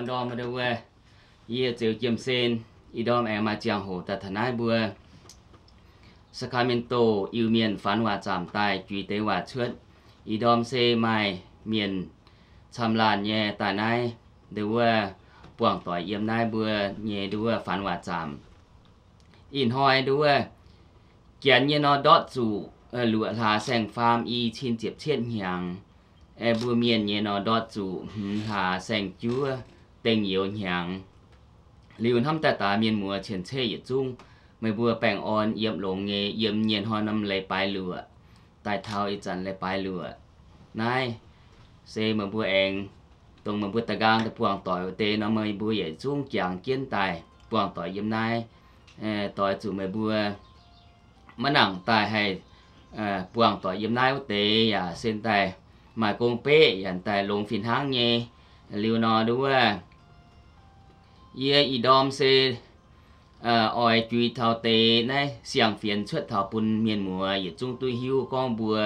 Ndorm wuov, yie Ziouv Jiem Sen, ih ndorm aengx maaih ziangh hoc daaih taux naaiv mbuo Sacramento Iu-Mienh faanx waac zaamc daaih juix deix waac cuotv. Ih ndorm se maaih mienh camv-laanh nyei daaih naaiv nduov buangh doic yiem naaiv mbuo nyei nduov faanx waac zaamc. Ih hnoi nduov janx nyei nor ndortv zuqc luoqc hlaax saeng-faam i cin ziepc cietv hnyangx. Mbuo mienh nyei nor ndortv zuqc hmz hlaax saeng-juov dengh youz hnyangx. Liuz hnamv daaih daaih mienh muoz cien-ceqv yietc zungv, meih mbuo baengh orn yiem longx nyei, yiem nyei hnoi norm leiz-baaix luoqc daaih taux ih zanc leiz-baaix luoqc. Naaiv se meih mbuo aengx dongh meih mbuo da'nqaang daaih buangh doic wuov deix nor, meih mbuo yietc zungv jangx jienv daaih buangh doic yiem naaiv. Doix zuqc meih mbuo maiv nangc daaih haih buangh doic yiem naaiv wuov deix yaac sen daaih maaih gong-beqv yaac daaih longx fih hnangv nyei. Liuz nor nduov yie ih ndorm se oix juix taux deix naaiv siang-fienx cuotv taux bun mienh muoz yietc zungv duqv hiuv gorngv mbuo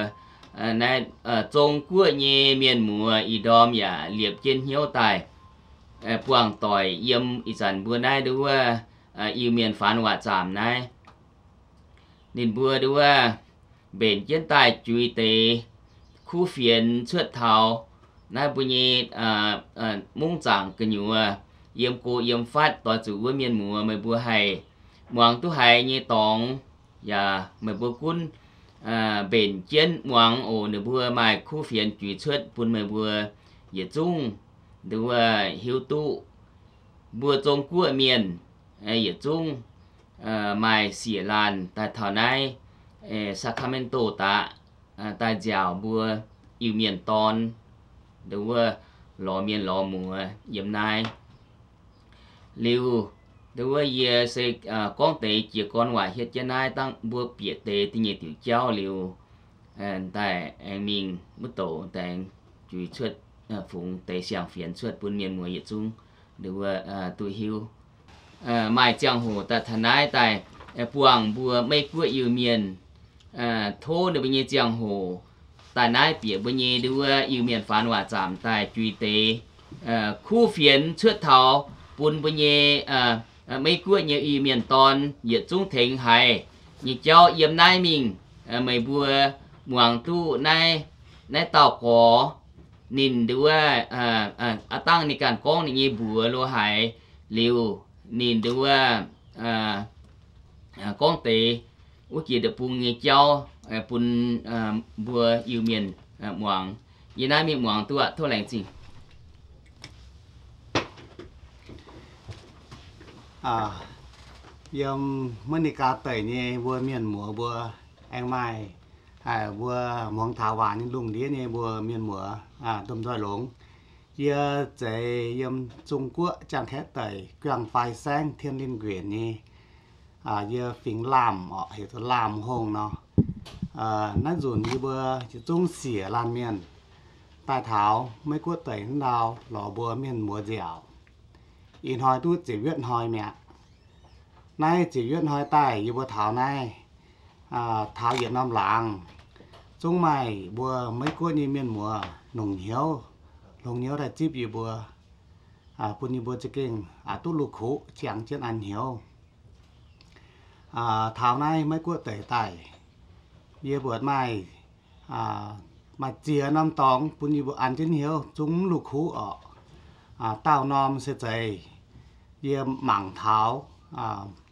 naaiv Zong-Guoqv nyei mienh muoz ih ndorm yaac liepc jienv hnyouv daaih buangh doic yiem ih zanc mbuo naaiv nduov Iu-Mienh faanx waac zaamc naaiv. Ninh mbuo nduov mbenc jienv daaih juix deix kuv fienx cuotv taux naaiv mbuo nyei mungv zaangc gu'nyuoz, yiem go yiem fatv, doix zuqc wuov mienh muoz meih mbuo haih muangx duqv haiz nyei dorngx, yaac meih mbuo gunv mbenc jienv muangx oc. Ninh mbuo maaih kuv fienx juix cuotv bun meih mbuo yietc zungv nduov hiuv duqv mbuo Zong-Guoqv mienh yietc zungv maaih siec laanh daaih taux naaiv Sacramento daqc, daaih nziaauc mbuo Iu-Mienh dorn, nduov lorz mienh lorz muoz yiem naaiv. Liuz, nduov yie se gorngv deix jiez gorn waac hietv jienv naaiv, dangh mbuo bieqc deix da'nyeic diuc jauv liuz, daaih aengx mingh wuov douc daaih aengx juix cuotv, fungx deix siang-fienx cuotv bun mienh muoz yietc zungv nduov duqv hiuv. Maaih ziangh hoc daaih taux naaiv daaih buangh mbuo Meiv-Guoqv Iu-Mienh, tov ninh mbuo nyei ziangh hoc daaih naaiv bieqc mbuo nyei nduov Iu-Mienh faanx waac zaamc daaih juix deix kuv fienx cuotv taux bun mbuo nyei Meiv-Guoqv nyei Iu-Mienh dorn yietc zungv tengx haiz nyei jauv yiem naaiv mingh. Meih mbuo muangx duqv naaiv, naaiv dauh gorx, ninh nduov aav dangh ninh ganh gorngv ninh nyei mbuox lo haic. Liuz ninh nduov gorngv deix wuov jiex ndeic-bung nyei jauv bun mbuo Iu-Mienh muangx. Yie naaiv mingh muangx duqv aqv. Tov laengz zingh. Yiem Meiv-Ni-gaa deic nyei mbuo mienh muoz mbuo aengx maaih mbuo muangx taux waac nyei lungh ndiev nyei mbuo mienh muoz domh nzoih longx. Yie zeiz yiem Zong-Guoqv Jaang-Kaeqv deic Guangv-Fai Saengv Tien Linh Nquenc nyei, yie fingx Laamh orqc, heuc Laamh Hongh nor. Naaiv nzunc yie mbuo yietc zungv siec laanh mienh daaih taux Meiv-Guoqv deic ndau lorz mbuo mienh muoz nziaauc. Ih hnoi duqv ziepc yietv hnoi mi'aqv. Naaiv ziepc yietv hnoi daaih yie mbuo taux naaiv, taux yietc norm laangz, zungv maaih mbuo Meiv-Guoqv nyei mienh muoz longc hnyouv, longc hnyouv daaih zipv yie mbuo, bun yie mbuo za'gengh duqv la'kuqv ziangx jienv an hnyouv. Taux naaiv Meiv-Guoqv deic daaih, yie mbuo maaih, maaih ziex norm dorngx bun yie mbuo an jienv hnyouv zungv mv la'kuqv orqc. Dauh norm se zeiz yie mangc taux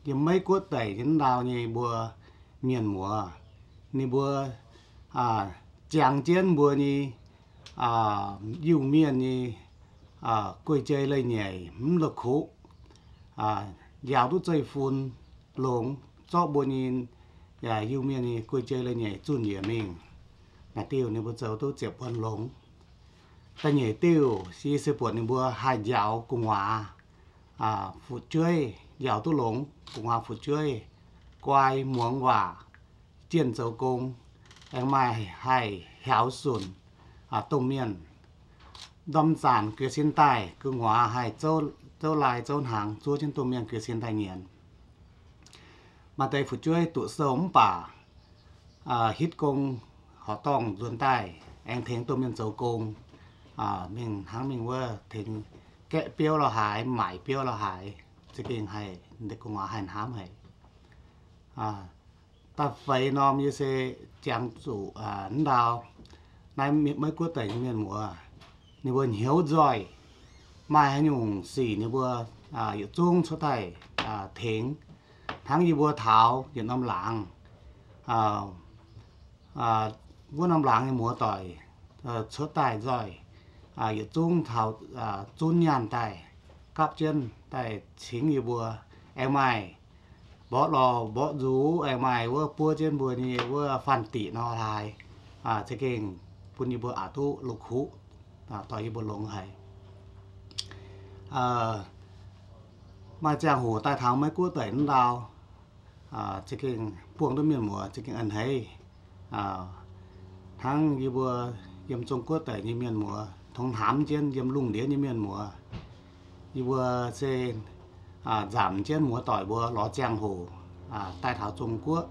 yiem Meiv-Guoqv deic ndau nyei mbuo mienh muoz, ninh mbuo ziangx jienv mbuo nyei Iu-Mienh nyei guei-jei leiz-nyeic mv la'kuqv, njaaux duqv zeiv-fun longx, zorqv mbuo nyei Iu-Mienh nyei guei-jei leiz-nyeic zunh yiec mingh. Naaiv diuh ninh mbuo zoux duqv ziepc buonc longx. Da'nyeic diuh se, se buatc ninh mbuo haih njaaux gu'nguaaz fu'jueiv, njaaux duqv longx gu'nguaaz fu'jueiv, guai muangx waac, jienh zoux gong, aengx maaih haih hiaaux sunc domh mienh. Ndorm zanc gux sin daaih gu'nguaaz haih zouv lai zouv hnaangx zuov jienv domh mienh gux sin daaih nyienz. Maaih deix fu'jueiv duqv sou mv baac hitv gong horqc dorngh nzuonx daaih aengx tengx domh mienh zoux gong, mingh hnangv mingh wuov tengx gaeqv biouv la'haaix, maaic biouv la'haaix, za'gengh haih, deix gu'nguaaz haih hnamv haic. Da'feix norm yie se jangx zuqc naaiv dauh, naaiv Meiv Guoqv deic nyei mienh muoz, ninh mbuo hnyouv nzoih, maaih haaix nyungc sic ninh mbuo yietc zungv cuotv daaih tengx. Hnangv yie mbuo taux yietc norm laangz, wuov norm laangz nyei muoz-doic cuotv daaih nzoih, yietc zungv taux zunv nyaanh daaih gapv jienv daaih cingx yie mbuo. Aengx maaih mborqv lorh mborqv nzux, aengx maaih wuov buov jienv mbuo nyei wuov fanh diqc nor laaix, za'gengh bun yie mbuo aqc duqv longx kuqv, dorh yie mbuo longx haic. Maaih ziangh hoc daaih taux Meiv Guoqv deic wuov ndau, za'gengh buangh duqv mienh muoz za'gengh a'hneiv. Hnangv yie mbuo yiem Zong Guoqv deic nyei mienh muoz, tongx hnamv jienv yiem lungh ndiev nyei mienh muoz, yie mbuo se nzamc jienv muoz-doic mbuo lorz ziangh hoc daaih taux Zong Guoqv,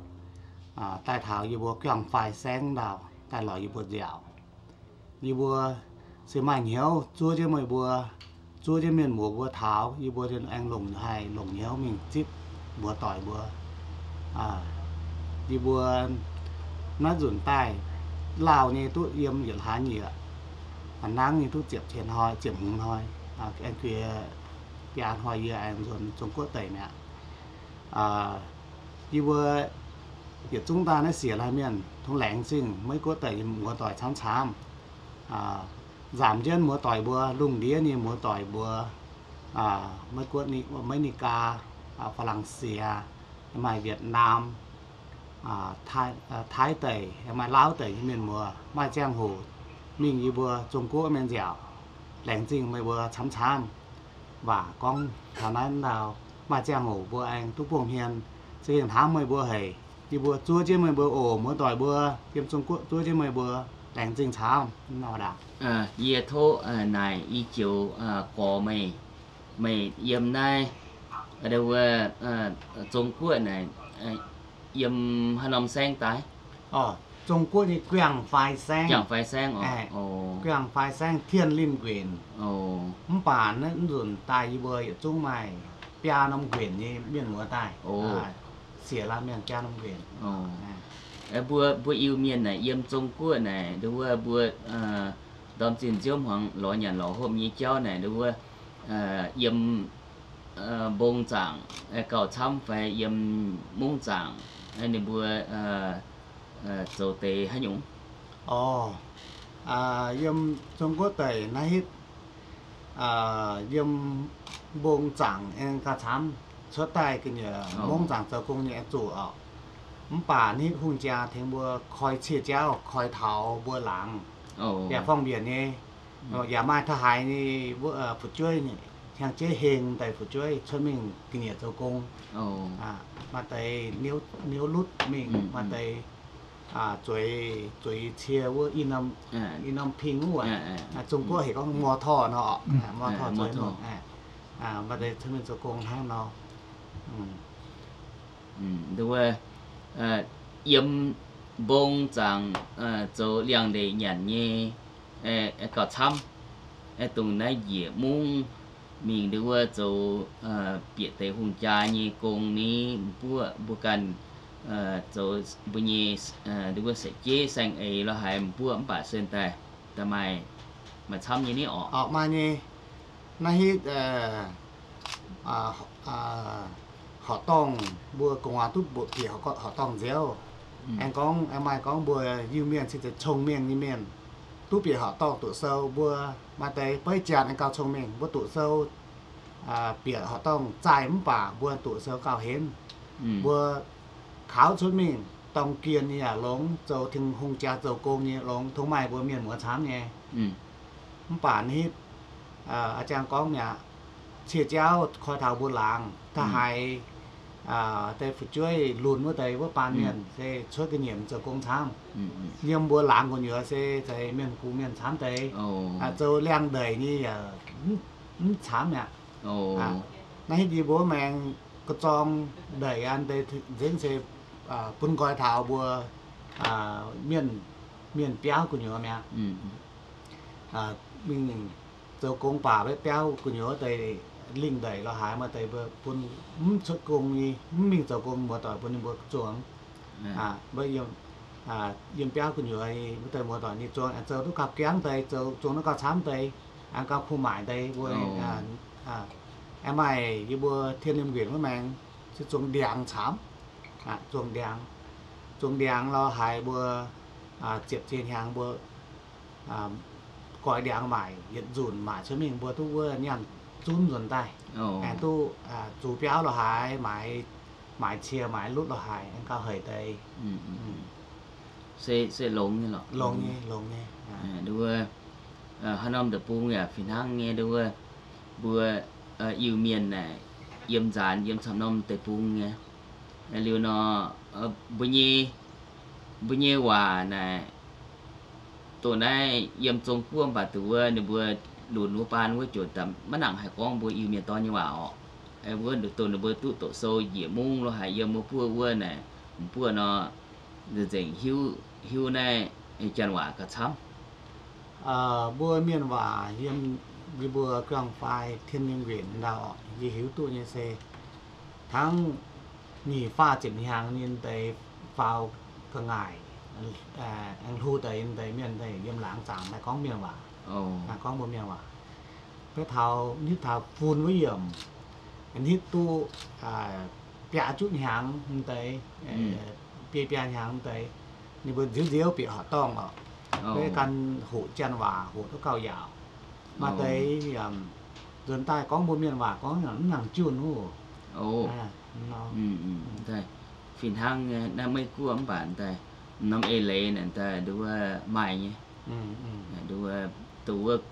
daaih taux yie mbuo Guangc Fai Saengv ndau, daaih lorz yie mbuo nziaauc. Yie mbuo se maaih hnyouv zuov jienv meih mbuo, zuov jienv mienh muoz mbuo taux, yie mbuo aengx longc haih longc hnyouv mingh zipv muoz-doic mbuo. Yie mbuo naaiv nzunc daaih lauh nyei duqv yiem yietc hlaax nyieqc, nangv nyei duqv ziepc qiex hnoi, ziepc hmz hnoi, aengx jiex biaa hnoi yie aengx nzuonx Zong Guoqv deic mi'aqv. Yie mbuo yietc zungv daaih naaiv siec laanh mienh tongx laengz zingh Meiv Guoqv deic nyei muoz-doic camv-camv, nzamc jienv muoz-doic mbuo, lungh ndiev nyei muoz-doic mbuo, Meiv Guoqv, Meiv Nigaa, Faa^lang^sie, maaih Wietnam, Taiv deic, maaih Laauv deic nyei mienh muoz, maaih ziangh hoc mingh yie mbuo Zong Guoqv mienh nziaauc, laengz zingh meih mbuo camv-camv. Waac gorngv taux naaiv ndau, maaih ziangh hoc mbuo aengx duqv buangh hmien, za'gengh hnamv meih mbuo haic. Yie mbuo zuov jienv meih mbuo oc, muoz-doic mbuo yiem Zong Guoqv zuov jienv meih mbuo, laengz zingh camv nor ndaangc. Yie tov naaic i joux gorx meih, meih yiem naaiv, wuov, Zong Guoqv naaic, yiem haaix norm saengv daaih? Zong Guoqv nyei Guangc Fai Saengv. Guangc Fai Saengv, Guangc Fai Saengv Tien Linh Nquenc. Mv baac naaiv nzunc daaih yie mbuo yietc zungv maaih biaa norm nquenc nyei mienh muoz daaih. Siec laanh mienh biaa norm nquenc. Mbuo, mbuo Iu-Mienh naaic yiem Zong Guoqv naaic, nduov wuov mbuo ndorm zinh nziouv hmuangx lorz nyanc lorz hopv nyei jauv naaic, nduov wuov yiem mbong zaangc gauh camv fai yiem mungv zaangc, ninh mbuo zoux deix haaix nyungc? Orv, yiem Zong Guoqv deic naaiv hitv, yiem mbong zaangc aengx gauh camv, cuotv daaih ga'nyiec mungv zaangc zoux gong nyei aengx zuqc orqc. Mv baac hitv hungh jaa tengx mbuo koi cie jauv koi taux mbuo laangz, yaac fong-mbienc nyei. Yaac maaih taux haaix nyei fu'jueiv, hnyangx-jeiv heng daaih fu'jueiv cuotv mingh ga'nyiec zoux gong. Maaih deix niouv lutv mingh, maaih deix zueiz, zueiz cie wuov i norm ping wuov, Zong Guoqv heuc gorngv มอเตอร์ nor, มอเตอร์ maaih deix cuotv mingh zoux gong hnangv nor. Nduov wuov, yiem mbong zaangc zoux liangx-ndeic nyanc nyei gauh camv, dongh naaiv njiec mungv mingh nduov wuov zoux bieqc deix hungh jaa nyei gong ni, mbuo, mbuo ganh zoux mbuo nyei nduov wuov seix jeiv saeng-eix lorz haaix mbuo mv baac sen daaih, daaih maaih, maaih camv nyei ni orqc? Maaih nyei. Naaiv hitv horqc dorngh mbuo gu'nguaaz duqv mbuoqc bieqc horqc dorngh nziouv. Aengx gorngv, aengx maaih gorngv mbuo Iu-Mienh cingx zeiz cong-mengh nyei mienh, duqv bieqc horqc dorngh doqc sou. Mbuo maaih deix beiv janx aengx gauh cong-mengh, mbuo doqc sou bieqc horqc dorngh zaih mv baac mbuo doqc sou gauh henv. Mbuo kaux cuotv mingh dorng gien nyei yaac longx, zoux Tin-Hungh jaa zoux gong nyei longx, tongx maaih mbuo mienh muoz camv nyei. Mv baac hitv, a'jang gorngv mi'aqv, cie jauv koi taux mbuo laangz, taux haaix deix fu'jueiv lunx wuov deix wuov baan mienh se cuotv ga'nyiec zoux gong camv. Yiem mbuo laangz gu'nyuoz se zeiz mienh gux mienh camv deix, zoux liangx-ndeic nyei yaac mv camv mi'aqv. Naaiv hitv yie mbuo maengx ga'zorng ndeic an deix nzengc se bun nqoi taux mbuo mienh, mienh biauv gu'nyuoz mi'aqv. Mingh zoux gong baac maiv biauv gu'nyuoz wuov deix lingh ndeic lorz haaix, maaih deix mbuo bun mv cuotv gong nyei, mv mingh zoux gong, muoz-doic bun ninh mbuo zuangx. Mbuo yiem biauv gu'nyuoz, wuov deix muoz-doic ninh zuangx aengx zoux duqv gauh gaengh deix, zoux zuangx duqv gauh camv deix, aengx gauh kuh maaic deix mbuo. Aengx maaih yie mbuo Thiên Liêm Viện wuov maengx, se zuangx ndiangx camv. Zuangx ndiangx, zuangx ndiangx lorz haaix mbuo ziepc ziex hnyangx mbuo goix ndiangx maaic, yietc nzunc maaic cuotv mingh mbuo duqv wuov nyaanh zunv nzuonx daaih. Aengx duqv zuqc biauv lorz haaix, maaiz, maaiz cie maaiz lutv lorz haaix, aengx gauh haic deix. Se, se longx nyei lorqc. Longx nyei, longx nyei. Nduov, haaix norm deic-bung yaac fih hnangv nyei nduov. Mbuo Iu-Mienh naaic yiem nzaanx yiem camv norm deic-bung nyei. Liuz nor, mbuo nyei, mbuo nyei waac naaic, doqc naaiv yiem Zong-Guoqv mv baac duqv wuov ninh mbuo lunx wuov baan wuov ziouc maiv nangc haih gorngv mbuo Iu-Mienh dorn nyei waac orqc. Wuov doqc ninh mbuo duqv doqc sou njiec mungv lo haic yiem wuov buov wuov naaic, mv buov nor, nzengc hiuv, hiuv naaiv janx waac gauh camv. Mbuo mienh waac yiem, yie mbuo guangc fai Thiên Liêm Viện ndau orqc, yie hiuv duqv nyei se hnangv nyic faah ziepc hnyangx ninh deix faaux ga'ngaaic, aengx hlo deix ninh deix mienh deix yiem laangz zaangc daaih gorngv mienh waac, gorngv mbuo mienh waac. Beiv taux nitv taux fun wuov yiemc, nitv duqv biaa juqv hnyangx deix, biei biaa hnyangx deix, ninh mbuo nziouv nziouv bieqc horqc dorngh orqc. Beiv gan hoqc janx waac hoqc duqv gauh yaauc. Maaih deix nzuonx daaih gorngv mbuo mienh waac gorngv mv nangc junh wuov. Fih hnangv naaiv Meiv Guoqv mv baac daaih norm eix leiz naaic daaih nduov maaih nyei. Nduov, dongh wuov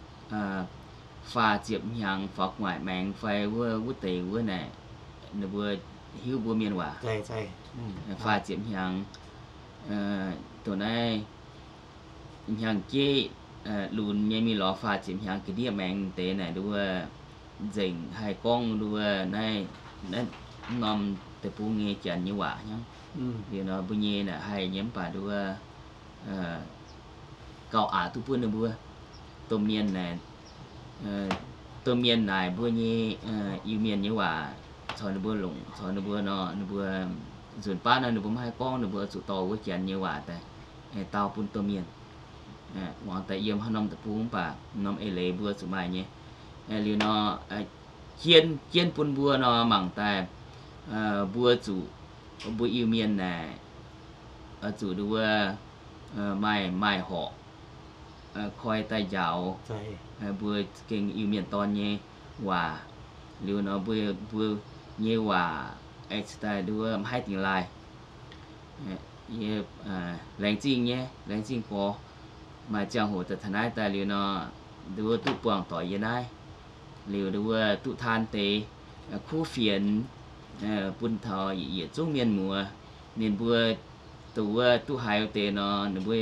faah ziepc hnyangx faaux gu'nguaaic maengx fai wuov, wuov deix wuov naaic, ninh mbuo hiuv mbuo mienh waac. Faah ziepc hnyangx, dongh naaiv hnyangx-jeiv lunx nyei mingh lorz faah ziepc hnyangx ga'ndiev maengx deix naaic nduov, nzengc haih gorngv nduov naaiv, naaiv norm deic-bung nyei janx nyei waac hnangv. Liuz nor mbuo nyei naaic haih nyei mv baac nduov gauh aqc duqv buonv ninh mbuo. Domh mienh naaic, domh mienh naaic mbuo nyei Iu-Mienh nyei waac caux ninh mbuo longc, caux ninh mbuo nor, ninh mbuo nzunc baav nor ninh mbuo maiv haih gorngv, ninh mbuo zuqc dorh wuov janx nyei waac daaih dau bun domh mienh. Muangx daaih yiem haaix norm deic-bung mv baac norm eix leiz mbuo zuqc maaih nyei. Liuz nor, jienv, jienv bun mbuo nor mangc daaih, mbuo zuqc, mbuo Iu-Mienh naaic, zuqc nduov maaih, maaih horqc koi daaih njaaux mbuo gengh Iu-Mienh dorn nyei waac. Liuz nor mbuo, mbuo nyei waac aengx cingx daaih nduov maiv haih dingx laaih. Yie laengz zingh nyei, laengz zingh gorx. Maaih ziangh hoc daaih taux naaiv daaih liuz nor, nduov duqv buangh doic yie naaiv. Liuz nduov duqv taan deix kuv fienx bun taux yietc zungv mienh muoz. Ninh mbuo dongh wuov duqv haiz wuov deix nor, ninh mbuo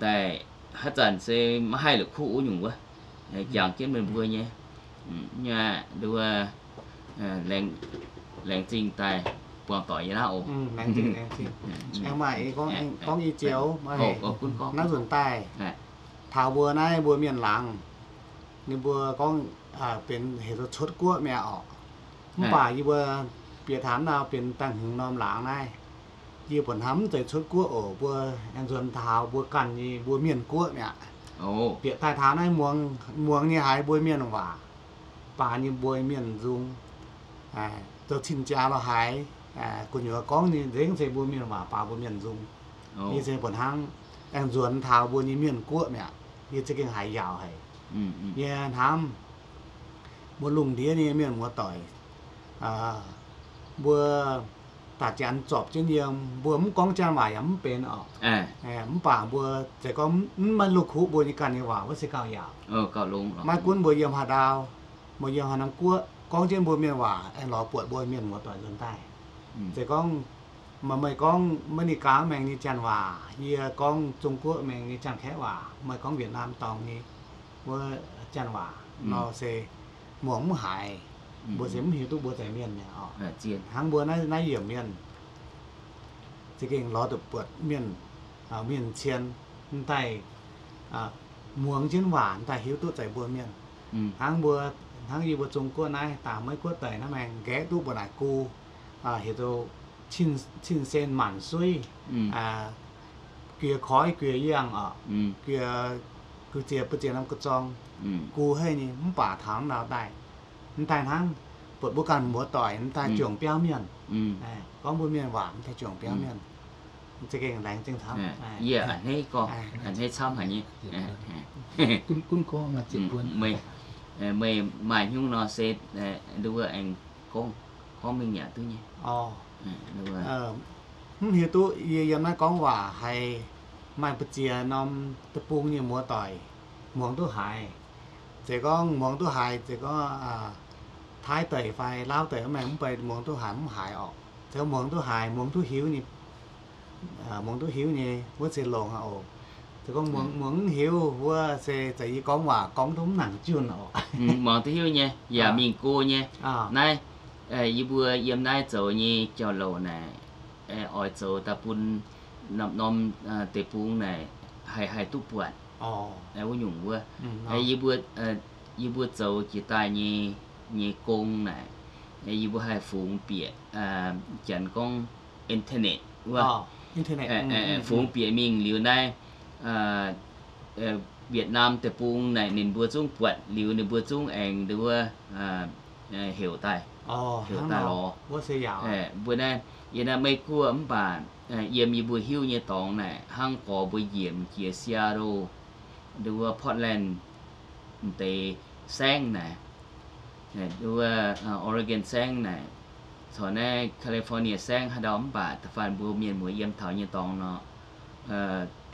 daaih haaix zanc se maiv haih la'kuqv wuov nyungc wuov, jangx jienv meih mbuo nyei. Nyei nduov, laengz zingh daaih buangh doic yie naaiv oc. Aengx maaih gorngv i joux, naaiv nzunc daaih taux mbuo naaiv mbuo mienh laangz, ninh mbuo gorngv benx heuc cuotv guoqv mi'aqv orqc. Mv baac yie mbuo bieqc taux naaiv benx da'hmz norm laangz naaiv, yie buatc hnamv mv zeiz cuotv guoqv oc. Mbuo aengx nzuonx taux mbuo ganh nyei mbuo mienh guoqv mi'aqv. Bieqc daaih taux naaiv muangx, muangx nyei haiz mbuo mienh waac, baac nyei mbuo mienh nzung, zoux cing-jaa lorz haaix, gu'nyuoz gorngv nyei nzengc se mbuo mienh waac baac mbuo mienh nzung. Yie se buatc hnangv aengx nzuonx taux mbuo nyei mienh guoqv mi'aqv. Yie za'gengh haiz yaauc haic. Yie hnamv mbuo lungh ndiev nyei mienh muoz-doic, mbuo daaih janx zorpc jienv yiem, mbuo mv gorngv janx waac yaac mv benx orqc. Mv baac mbuo zeiz gorngv mv maaih lungh kuv mbuo nyei ganh nyei waac wuov se gauh yaauc. Maiv gunv mbuo yiem haaix ndau, mbuo yiem haaix norm guoqv, gorngv jienv mbuo mienh waac aengx lorz buatc mbuo mienh muoz-doic nzuonx daaih. Zeiz gorngv meih, meih gorngv maiv ni gaamv maengx nyei janx waac, yie gorngv Zong-Guoqv maengx nyei janx-kaeqv waac, meih gorngv Việt Nam dorngx nyei wuov janx waac nor se muangx mv haiz. Mbuo se mv hiuv duqv mbuo zeiz mienh mi'aqv orqc. Hnangv mbuo naaiv, naaiv yiemc mienh za'gengh lorz duqv buatc mienh, mienh cien, m'daaih muangx jienv waac m'daaih hiuv duqv zeiz mbuo mienh. Hnangv mbuo, hnangv yie mbuo Zung Guoqv naaiv, daaih Meiv Guoqv deic naaiv maengx nqaeqv duqv mbuo naaic gu, heuc zoux cin-sen maanc suiv, guiex koiv guiex yangh oc, guiex, guiex ziex, buo ziex norm gu'zorng, gu hei nyei, mv baac taux naaiv daaih, mv daaih hnangv, buatc mbuo ganh muoz-doic mv daaih juangc biauv mienh, gorngv mbuo mienh waac mv daaih juangc biauv mienh. Za'gengh laengz zingh camv. Yie a'hneiv gorngv, a'hneiv camv haic nyei. Meih, meih maaih hnyouv nor se, nduov aengx gorngv, gorngv mingh yaac duqv nyei. Mv hiuv duqv yie yiem naaiv gorngv waac haiz maaih mbu'ziex norm deic-bung nyei muoz-doic muangx duqv haiz. Zeiz gorngv muangx duqv haiz, zeiz gorngv Taiv deic fai Laauv deic, mv baac mv bei muangx duqv haiz mv haiz orqc. Zeiz muangx duqv haiz, muangx duqv hiuv nyei, muangx duqv hiuv nyei wuov se longx aqv oc. Zeiz gorngv muangx, muangx mv hiuv wuov se zeiz yie gorngv waac gorngv duqv mv nangc junh orqc. Muangx duqv hiuv nyei, yaac mingh go nyei. Naaiv, yie mbuo yiem naaiv zoux nyei jauv-louc naaic, oix zoux daaih bun norm, norm deic-bung naaic haih, haih duqv buatc wuov nyungc wuov. Yie mbuo, yie mbuo zoux jiex daaih nyei, nyei gong naaic, yie mbuo haih fungx bieqc, janx gorngv internet wuov. Fungx bieqc mingh liuz naaiv, Vietnam deic-bung naaic ninh mbuo zungv buatc liuz ninh mbuo zungv aengx nduov heuc daaih, heuc daaih lorz. Mbuo naaiv yiem naaiv Meiv Guoqv mv baac yiem yie mbuo hiuv nyei dorngx naaic hnangv gorx mbuo njiec jiex Seattle, nduov Portland, m'deix saengv naaic, nduov Oregon saengv naaic, corc naaiv California saengv haaix ndau mv baac da'faanh mbuo mienh muoz yiem taux nyei dorngx nor,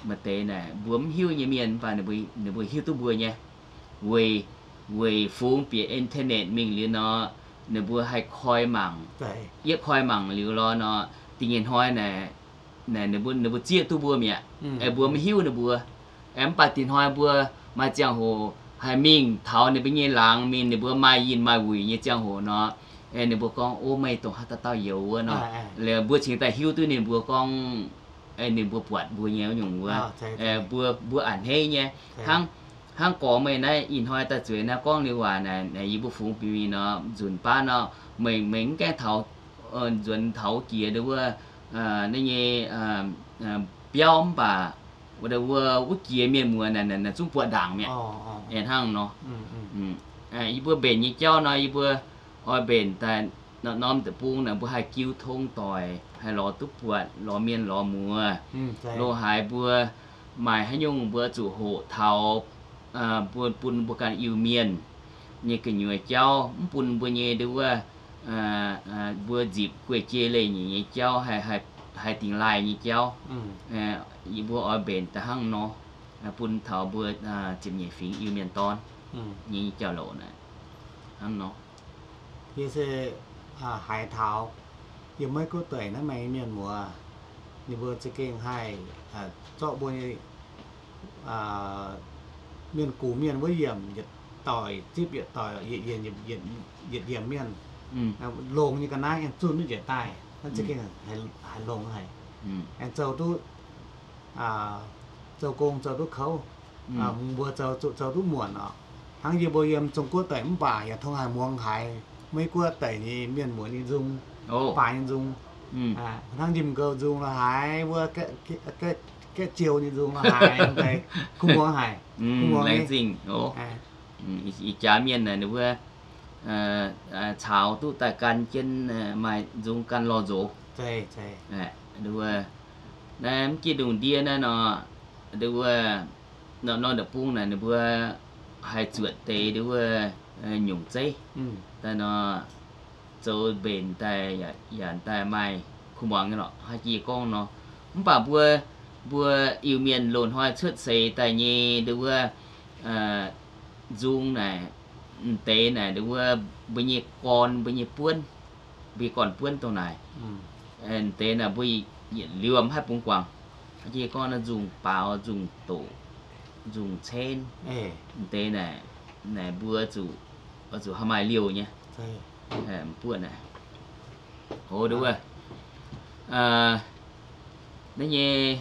m'deix naaic mbuo mv hiuv nyei mienh mv baac ninh mbuo hiuv duqv mbuo nyei. Weic, weic fungx bieqc internet mingh liuz nor, ninh mbuo haih koi mangc, yietv koi mangc liuz lorz nor, da'nyeic hnoi naaic, ninh mbuo, ninh mbuo zieqv duqv mbuo mi'aqv. Mbuo mv hiuv ninh mbuo. Mv baac da'nyeic hnoi mbuo maaih ziangh hoc haih mingh taux ninh mbuo nyei laangz mingh, ninh mbuo maaih yinh maaih wuic nyei ziangh hoc nor, ninh mbuo gorngv, Ov, meih dongh haaix dauh dauh youz wuov nor, mbuo cingx daaih hiuv duqv ninh mbuo gorngv, ninh mbuo buatc mbuo nyei wuov nyungc wuov. Mbuo, mbuo a'hneiv nyei. Hnangv, hnangv gorx meih naaiv ih hnoi daaih zueiz naaiv gorngv liuz waac naaic, yie mbuo fungx bieqc mingh nor, nzunc baav nor, meih, meih mv gaengh taux, nzuonx taux wuov jiex nduov wuov, naaiv nyei biauv mv baac wuov, wuov jiex mienh muoz naaic, naaic zungv buatc ndaangc mi'aqv. Hnangv nor, yie mbuo mbenc nyei jauv nor, yie mbuo oix mbenc daaih norm-norm deic-bung naaic, mbuo haih jiu tong doic, haih lorz duqv buatc, lorz mienh lorz muoz. Loz-haaix mbuo maaih haaix nyungc mbuo zuqc hoqc taux, mbuo bun mbuo ganh Iu-Mienh nyei gu'nyuoz jauv, mv bun mbuo nyei nduov wuov, mbuo nzipc guei-jei leiz-nyeic nyei jauv, haih, haih dingx laaih nyei jauv. Yie mbuo oix mbenc daaih hnangv nor, bun taux mbuo ziepc nyeic fingx Iu-Mienh dorn nyei jauv-louc naaic hnangv nor. Yie se haiz taux yiem Meiv Guoqv deic naaiv maaih mienh muoz, ninh mbuo za'gengh haih zorqv mbuo nyei mienh gux mienh wuov yiemc yietc doic zipv yietc doic, yietc yiemc mienh, longx nyei ga'naaiv aengx zunh duqv njiec daaih, naaiv za'gengh haiz longx haic. Aengx zoux duqv, zoux gong zoux duqv kouv, mbuo zoux zuqc zoux duqv muonc oc. Hnangv yie mbuo yiem Zong Guoqv deic mv baac yaac tong haic muangx haiz Meiv Guoqv deic nyei mienh muoz nyei nzung, baaix nyei nzung, hnangv Njimv Gouh nzung la'haaix, wuov Gaeqv Jiou nyei nzung la'haaix, kuv muangx haic. Kuv muangx nyei. Ih jaax mienh naaic ninh mbuo caux duqv daaih gan jienv maaih nzung gan lorh nzox. Naaiv mv jienv ndongc ndie naaiv nor, nduov wuov, norm-norm deic-bung naaic ninh mbuo haih zuotc deix nduov wuov nyungc zeiv daaih nor, zoux mbenc daaih yaac daaih maaih kuv muangx nyei lorqc, haaix jiex gorngv nor. Mv baac mbuo, mbuo Iu-Mienh loz-hnoi cuotv seix daaih nyei nduov wuov nzung naaic, m'deix naaic nduov wuov mbuo nyei gorn, mbuo nyei buonv, mbuo nyei gorn-buonv dongh naaic, m'deix naaic mbuo yietc liuz mv haih bungx guangc. Haaix jiex gorngv naaiv nzung baaux, nzung doqc, nzung cenv, m'deix naaic, naaic mbuo zuqc, zuqc haih maaih liouh nyei. Buonv naaic, hoz nduov wuov, naaiv nyei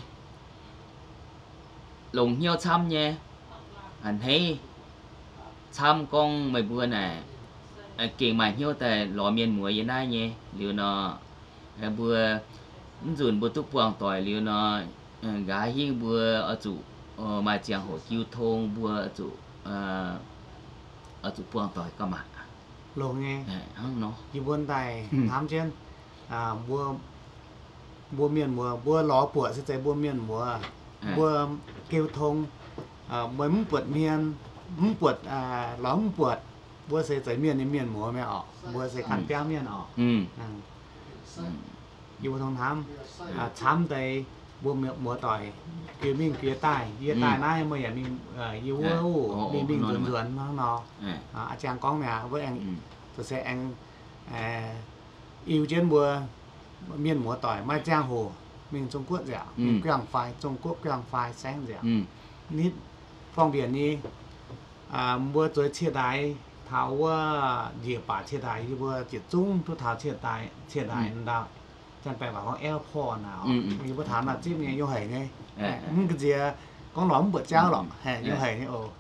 longx hnyouv camv nyei, a'hneiv. camv gorngv meih mbuo naaic gengh maaih hnyouv daaih lorz mienh muoz yiem naaiv nyei liuz nor, mbuo mv nzunc mbuo duqv buangh doic liuz nor, nqa'haav hingv mbuo oix zuqc maaih ziangh hoc jiu tong mbuo zuqc, oix zuqc buangh doic gauh maac. Longx nyei. Hnangv nor yie mbuo daaih hnamv jienv, mbuo mbuo mienh muoz, mbuo lorz buoqc se zeiz mbuo mienh muoz, mbuo jiu tong, meih mv buatc hmien, mv buatc, lorz mv buatc, mbuo se zeiz mienh nyei mienh muoz mi'aqv orqc. Mbuo se ganh biauv mienh orqc. Yie mbuo tong hnamv, camv deix mbuo muoz doic, jiex mingh jiex daaih, yie daaih naaiv meih yaac mingh, yie wuov mingh mingh nzuonx nzuonx hnangv nor. A'jang gorngv mi'aqv, wuov aengx, zoux se aengx iu jienv mbuo mienh muoz doic maaih ziangh hoc mingh Zong Guoqv nziaauc, mingh guangh fai, Zong Guoqv guangh fai saengv nziaauc, nitv forng-mbienc nyei. Mbuo zueiz cie-ndaix taux wuov njiec baac cie-ndaix, yie mbuo ziepc zungv duqv taux cie-ndaix, cie-ndaix ndau, Janx-Baeqc waac gorngv airport naaic, yie mbuo taux naaic zipv nyei, yungh haic nyei. Mv ga'nziex gorngv lorz mv buatc jauv lorqc, yungh haic nyei oc.